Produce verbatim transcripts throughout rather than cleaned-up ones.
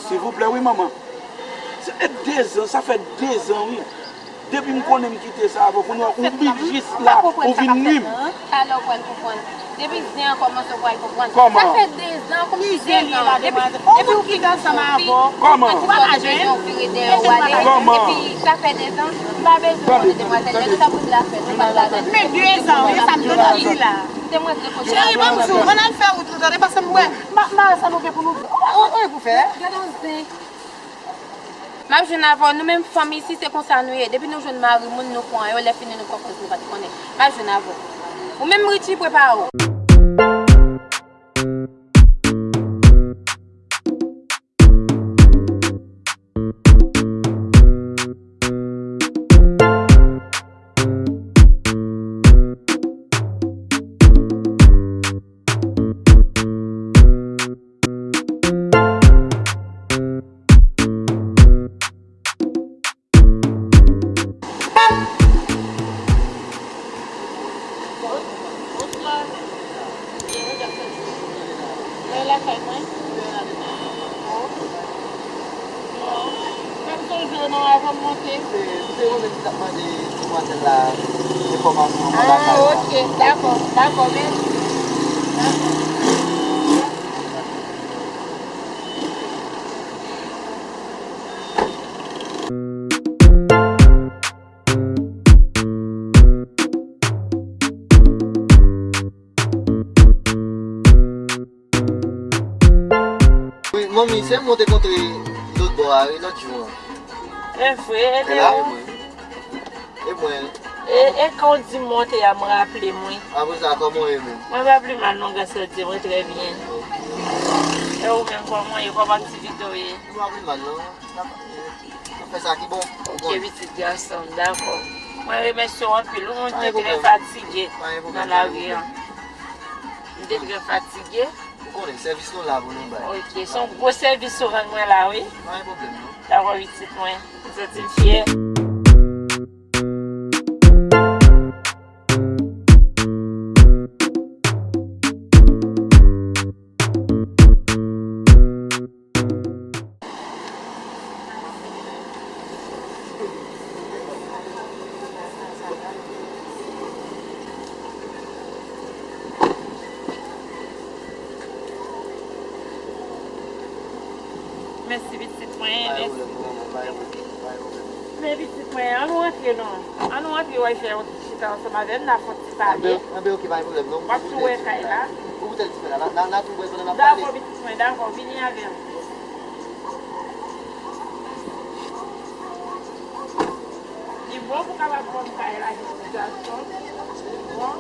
Silvouplè wi manman. Sa fè dezan, sa fè dezan wi. Depi m konnen m kite sa avè w, kounye a ou vin jis la, ou vin nwi m. Talè w pral konprann. Depi zen an kòmanse w pral konprann. Kòman? Sa fè dezan, kòmsi dezan. Depi, depi w fin ansanm avè w. Kòman? Ou pa ka jwenn. Ou vire dèyè w ale. Kòman? Epi sa fè dezan. M pa bezwen konnen demwazèl, nèg sa pou l la fè, nou pa t la fè. Men dezan wi, sa m te di la. M te mwen te kote. Cheri, ban m di w, ann al fè wout nou tande, paske m wè, m pa, m pa wè sa nou gen pou nou di. Ou, ou, ou pou fè? Gade yon zen. M ap jwenn avè w, nou menm fanm isi, se konsa nou ye. Depi nou jwenn mari moun, nou pran yo, lè fini nou fè kòmsi nou pa t konnen. M ap jwenn avè w. Ou menm Richie, prepare w. Bonswa. Mwen lakay mwen. Bon. M pa t sonje w non avan m monte. Se, se ou menm ki t ap mande demwazèl la enfòmasyon pou lakay ou an. Ah, ok. Dakò, dakò, mèsi. Dakò. Wi, manmi, se mwen te kontre lòt bò a, wi, lòt jou an. E vre, e de ou? E mwen. E, e kan w di m monte a, m raple m, wi. Apre sa, kòman w ye menm? Mwen pa pli mal non, gras a Dye, mwen trè byen. E ou menm, kòman w ye? Kòman aktivite w ye? M pa pli mal non. N ap fè sa ki bon. Ok, pitit gason m, dakò. Mwen remèsye w anpil, wi, mwen te trè fatige nan lari an. M te trè fatige. Ou konnen, sèvis nou la pou nou bay. Ok, se yon gwo sèvis ou rann mwen la, wi. Pa gen pwoblèm, non. Dakò, pitit mwen. M santi m fyè. Mèsi pitit mwen, mèsi. Men pitit mwen, ann nou rantre non. Ann nou rantre, w al fè yon ti chita ansanm avè m, n a fè yon ti pale. Anben, anben, ok, pa gen pwoblèm non. W ap tou wè kay la. Ou poutèt ti frè la, n a, n a tou wè pandan n ap pale. Dakò, pitit mwen, dakò, vini avè m. Li bon pou kapab konn kay la, pitit gason. Li bon.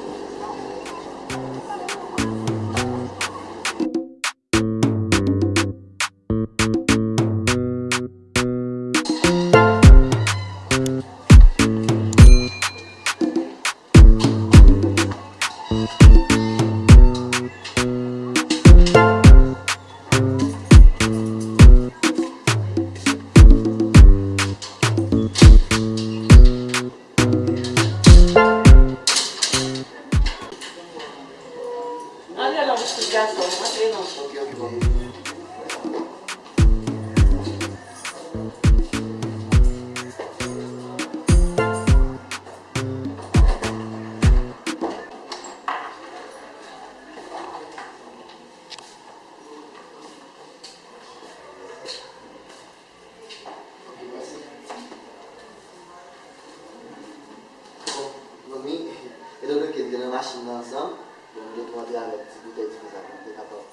Machin nan ansanm, bon, m gen pou antre avèk ti boutèy diven sa pou m te kapab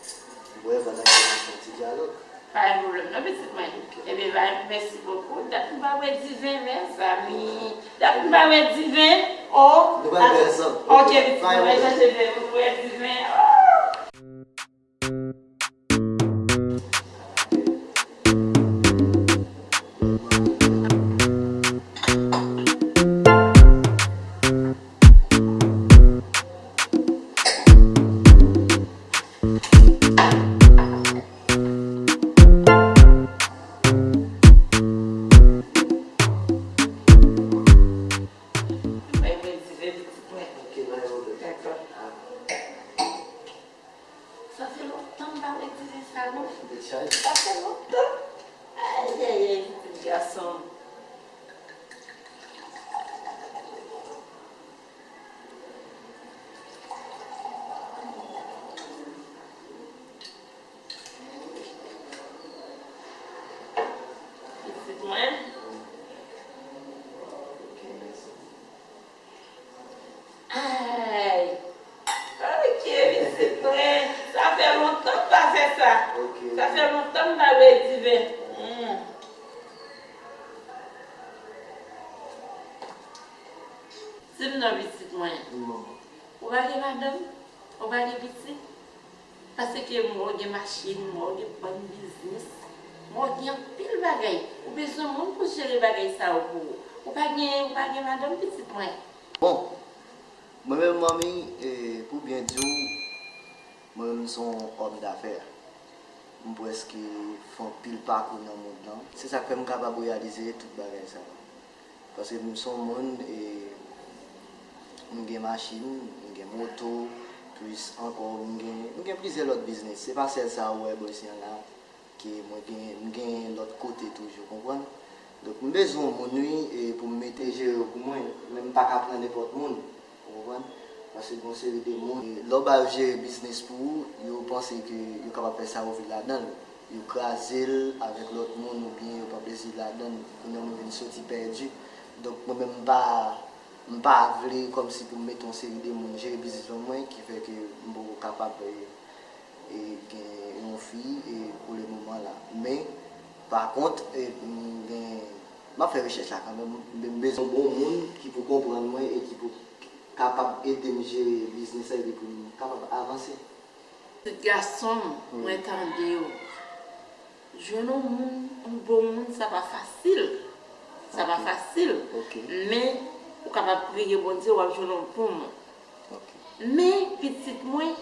bwè pandan ke n ap fè yon ti dyalòg. Pa gen pwoblèm non, pitit mwen. Ebyen, ba, mèsi bokou. Dat m pa bwè diven, mezanmi. Dat m pa bwè diven. Oh, nou pral bwè ansanm. Ok, pitit mwen, mwen chèche diven, mwen bwè diven. Oh! Bay mwen diven, pitit mwen. Ok, pa gen pwoblèm. Dakò. Sa fè lontan m pa wè diven sa non. Sa fè lontan. Ayayay, pitit gason. Pitit mwen. Ay. Ok, pitit mwen. Sa fè lontan m pa fè sa. Sa fè lontan m pa bwè diven. Hmm. Di m non, pitit mwen. Ou pa gen madanm? Ou pa gen pitit? Paske m wè w gen machin, m wè w gen bann biznis, m wè w gen anpil bagay. Ou bezwen moun pou jere bagay sa yo pou ou. Ou pa gen, ou pa gen madanm, pitit mwen? Bon, mwen menm, manmi, e, pou byen di w, mwen menm, m se yon òm dafè. M prèske fè anpil pakou nan mond lan. Se sa k fè m kapab reyalize tout bagay sa yo. Paske m se yon moun, e, m gen machin, m gen moto, plis ankò, m gen, m gen plizyè lòt biznis. Se pa sèl sa ou wè bò isi an la, ke mwen gen, m gen lòt kote toujou, konprann? Donk, m bezwen yon moun, wi, e, pou m mete jere yo pou mwen, men m pa ka pran nenpòt moun. Ou konprann? Paske gen yon seri de moun, lè w ba yo jere biznis pou ou, yo panse ke yo kapab fè sa yo vle ladan l. Yo kraze l avèk lòt moun oubyen yo pran plezi ladan l. Kounye a moun vin soti pèdi. Donk, mwen menm, m pa, m pa vle kòmsi pou m mete yon seri de moun jere biznis lan mwen, ki fè ke m poko kapab, e, e, gen yon fi, e, pou le moman la. Men, pa kont, e, m gen, m ap fè rechèch la kanmenm, men m bezwen yon bon moun ki pou konprann mwen e ki pou kapab ede m jere biznis la epi pou m kapab avanse. Pitit gason m, mwen tande w. Jwenn yon moun, yon bon moun, sa pa fasil. Sa pa fasil. Men, ou kapab priye Bondye, w ap jwenn yon bon moun. Men, pitit mwen,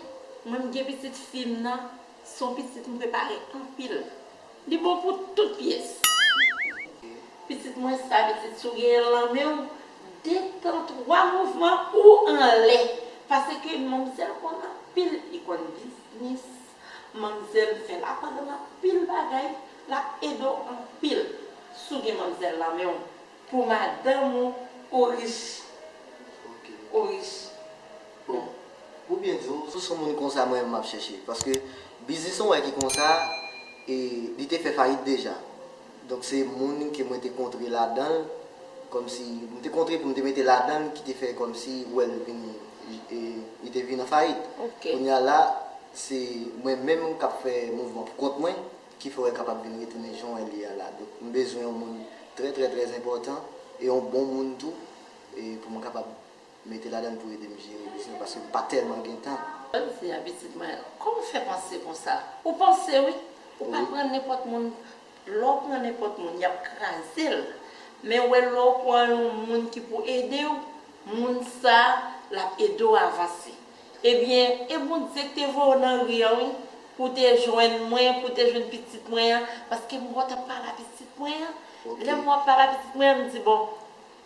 mwen m gen pitit fi m nan, se yon pitit m prepare anpil. Li bon pou tout pyès. Pitit mwen sa, pitit, si w genyen l nan men w, de tan, twa mouvman, ou anlè. Paske manmzèl konn anpil, li konn biznis. Manmzèl fè l aprann anpil bagay, l ap ede w anpil. Si w gen manmzèl nan men w, pou madanm ou, ou rich. Ou rich. Bon, pou byen di w, si w se yon moun konsa, mwen menm m ap chèche. Paske biznis ou wè ki konsa, e, li te fè fayit deja. Donk, se moun ke mwen te kontre ladan l, kòmsi, m te kontre pou m te mete ladan l, ki te fè kòmsi, ou wè l vin, e, li te vin an fayit. Kounye a la, se mwen menm k ap fè mouvman pou kont mwen, ki fè w kapab vin retounen jan w wè l ye a la. Donk, m bezwen yon moun trè, trè, trè enpòtan, e yon bon moun tou, e pou mwen kapab mete ladan l pou ede m jere biznis mwen, paske m pa tèlman gen tan. Jodi a, pitit mwen, kòman w fè panse konsa? Ou panse, wi. Ou pa pran nenpòt moun. Lè w pran nenpòt moun, y ap kraze l. Men w wè, lè w pran yon moun ki pou ede w, moun sa, l ap ede w avanse. Ebyen, e Bondye k te voye w nan ri an, wi, pou w te jwenn mwen, pou w te jwenn pitit mwen an, paske m wè w t ap pale a pitit mwen an. Lè m wè w ap pale a pitit mwen an, m di, bon,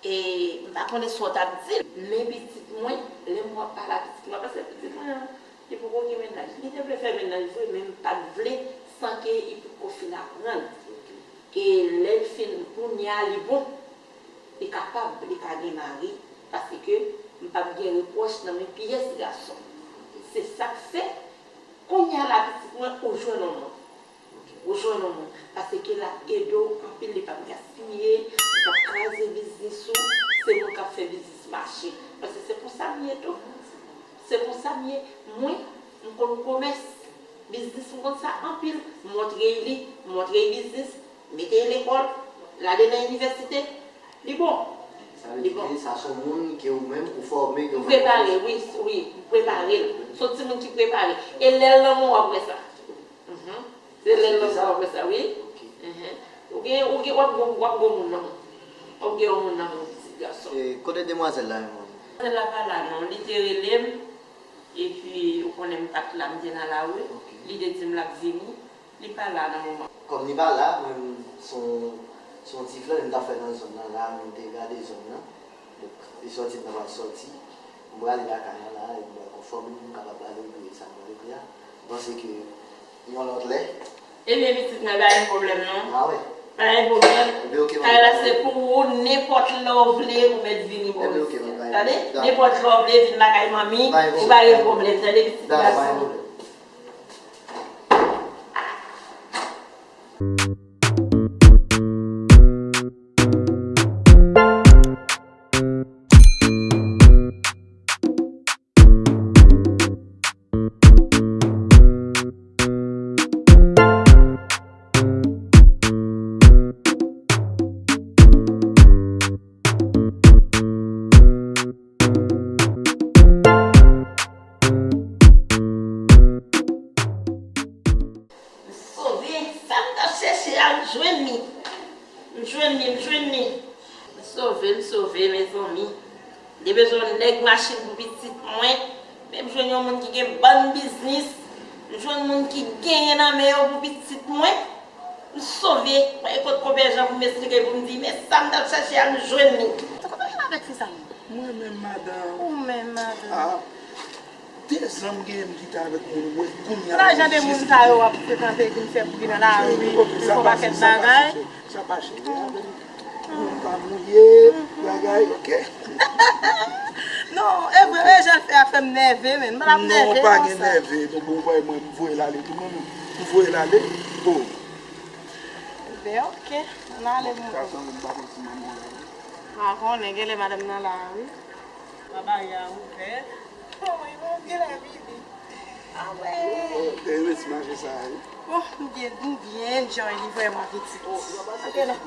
E, m pa konnen sa w t ap di l, men pitit mwen, lè m wè w ap pale a pitit mwen, paske pitit mwen an, li poko gen mennaj. Li te vle fè mennaj vre, men m pa t vle san ke li poko fin aprann. E lè l fin, kounye a li bon, li kapab, li ka gen mari, paske m p ap gen repwòch nan men pyès gason. Se sa k fè, kounye a la pitit mwen, ou jwenn yon moun. Ou jwenn yon moun. Paske l ap ede w anpil, li p ap gaspiye, li p ap kraze biznis ou. Se moun k ap fè biznis mache. Paske se konsa m ye tou. Se konsa m ye. Mwen, m konn komès. Biznis, m konn sa anpil. M montre y li, m montre y biznis, mete y lekòl, l ale nan inivèsite. Li bon. Sa vle di ke sa se yon moun ke ou menm ou fòme, ke ou fòme. M prepare, wi, wi, m prepare l. Se yon timoun ki prepare. E lè l nan men w, w ap wè sa. Mhm. Se lè l nan men w, w ap wè sa, wi. Mhm. Ou gen, ou gen, w ap gon, w ap gon moun nan men w. W ap gen yon moun nan men w, pitit gason. E kote demwazèl la menm? Demwazèl la pa la non, li te rele m, epi ou konnen m pa t la, m te nan lari. Li te di m l ap vini, li pa la nan moman. Kòm li pa la, mwen menm, se yon, se yon ti flann m t ap fè nan zòn nan la, m te gade zòn nan. Donk, li sòti, m ta pral sòti. M prale lakay la la, epi m pral konfòme m, m kapab prale epi sa m prale epi a. M panse ke yon lòt lè. Ebyen, pitit mwen, pa gen pwoblèm non. Ah ouais. Pa gen pwoblèm. Ebyen, ok, kay la se pou ou, nenpòt lè w vle, ou mèt vini bò isit. Tande? Nenpòt lè w vle, vin lakay manmi, ou pa gen pwoblèm. Tande, pitit gason? M sove, sa m t ap chèche a, m jwenn li. M jwenn li, m jwenn li. M sove, m sove, mezanmi. M te bezwen yon nèg machin pou pitit mwen, men m jwenn yon moun ki gen bann biznis. M jwenn moun ki genyen nan men yo pou pitit mwen. M sove, mwen kot konpè Jan pou m esplike pou m di, men sa m t ap chèche a, m jwenn li. Ou t konn anyen avèk fi sa menm? Mwen menm, madanm. Ou menm, madanm. Ah. Dezan m genyen m kite avèk moun, mwen kounye a. Lajan de moun sa yo w ap frekante, vin fè bri nan lari, vin fè yon pakèt bagay. Sa pa cheri, sa pa cheri. Moun pa mouye, bagay, ok. Non, e vre, e jan l fè a fè m nève, men m pa t ap nève konsa. Non, pa gen nève, non, bon, w wè mwen, m voye l ale tou, mwen menm, m voye l ale. Oh. Ebyen, ok, ann ale, moun. Sa sanble m pa konn si manman w la. Pa konnen, genlè madanm nan la, wi. Babay a ouvè. Oh, wi, bon, genlè vini. Ah, wè. Te renmen ti mache sa a, wi. Oh, m byen, m byen enjoy li vrèman, pitit. Ok, la.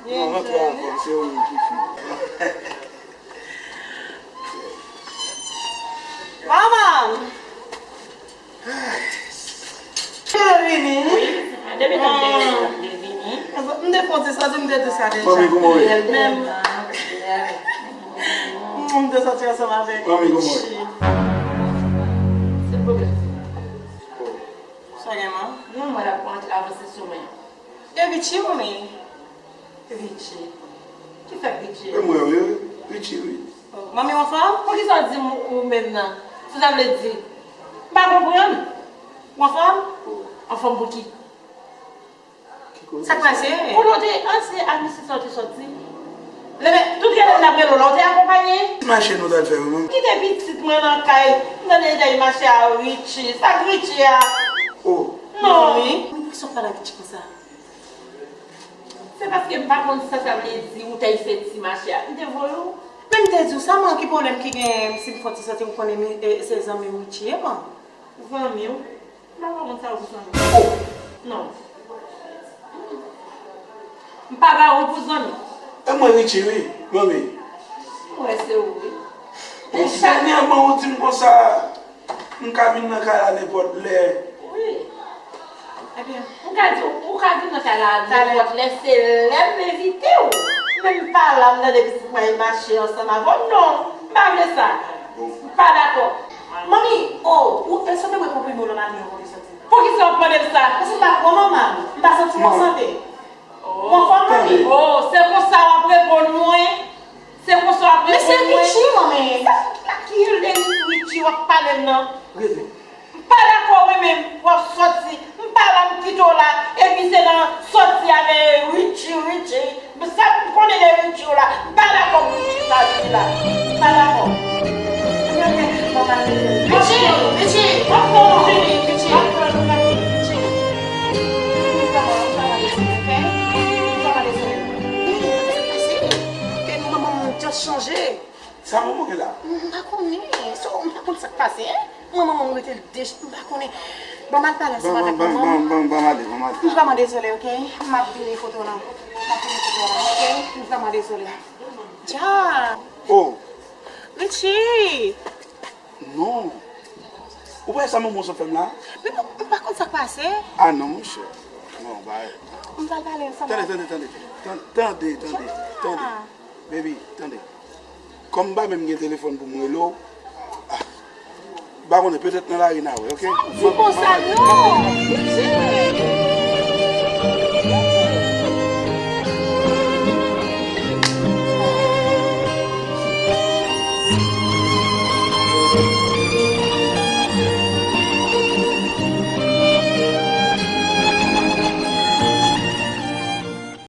Byen enjoy li. Non, rantre avan, se ou menm ki fini. Manman! Byen vini. Wi, depi tan m te gentan vle vini. M te fon ti sòti, m te di sa deja. Manmi, kòman w ye? Bèl, bèl. M te sòti ansanm avèk Manmi, kòman w ye? Chi. Silvouplè. Sa gen, man? Non, mwen la pou antre avanse sou mwen. E Richie, manmi? Richie. Ki fè Richie? E mwen, wi, Richie, wi. Oh, manmi, w anfòm? Poukisa w di m ou menm nan? Sa sa vle di? M pa konprann. W anfòm? Oh. Anfòm pou ki? Ki koze? Sa k pase? Kote w te, an, se a misye sa w te sòti? Lè, tout lè m t ap rele w la, w te akonpaye? Mache nou t al fè, wi, manmi. Kite pitit mwen nan kay, m tande l ap mache a Richie. Sa k Richie a? Oh. Non. Manmi, poukisa w pale ak Richie konsa? Se paske m pa konn sa sa vle di ou te fè ti mache a. M te voye w. Men m te di w sa, man, ki pwoblèm ki genyen si m fè ti sòti, m konnen mi-, e, se zanmi Richie ye, man. Zanmi w? M pa ba ou moun sa yo pou zanmi. Oh! Non. M pa ba ou pou zanmi. E mwen Richie, wi, manmi. M wè se ou, wi. Bon, dènyèman, ou di m konsa, m ka vin nan kay la nenpòt lè. Wi. Ebyen, ou ka di, ou ka vin nan kay la nenpòt lè, se lè m envite w. Men m pa la, m tande pitit mwen al mache ansanm avè w. Non, m pa vle sa. M pa dakò. Manmi, oh, ou, e sot mwen konprime w nan maten an kote soti. Poukisa w ap mande m sa? Paske m pa twò nòmal. M pa santi m an sante. Ou anfòm, manmi? Oh, se konsa w ap reponn mwen? Se konsa w ap reponn mwen? Men se Richie, manmi. Sa, sa ki rele Richie w ap pale m nan? Rete. M pa dakò, wi, men w ap sòti. M pa la, m kite w la. Epi se nan sòti avè Richie, Richie. Sa m konnen de Richie w la, m pa dakò pou Richie sa vini la. M pa dakò. Richie! Richie! Richie! Kè manman m just chanje. Sa manman gen la? M pa konnen. So, m pa konn sa k pase, en. Mwen, manman m rete l dech, m pa konnen. Ban m al pale ansanm Ban, avèk ban, manman m. ban, ban, ban m ale, ban m ale. M vrèman dezole, oke? M ap vini kote w lan. M ap vini kote w lan, oke? M vrèman dezole. Dja! Oh, Richie! Non. Ou pa wè sa manman w sot fè m la? Men m pa konn sa k pase. Ah non, monchè. Non, ba. M pral pale ansanm. Tande, tande, tande. Tan- Tande, tande, tande. Baby, tande. Kòm m pa menm gen telefòn pou m rele w, ah, m pa konnen, petèt nan lari n a wè, oke? Di konsa non! Richie!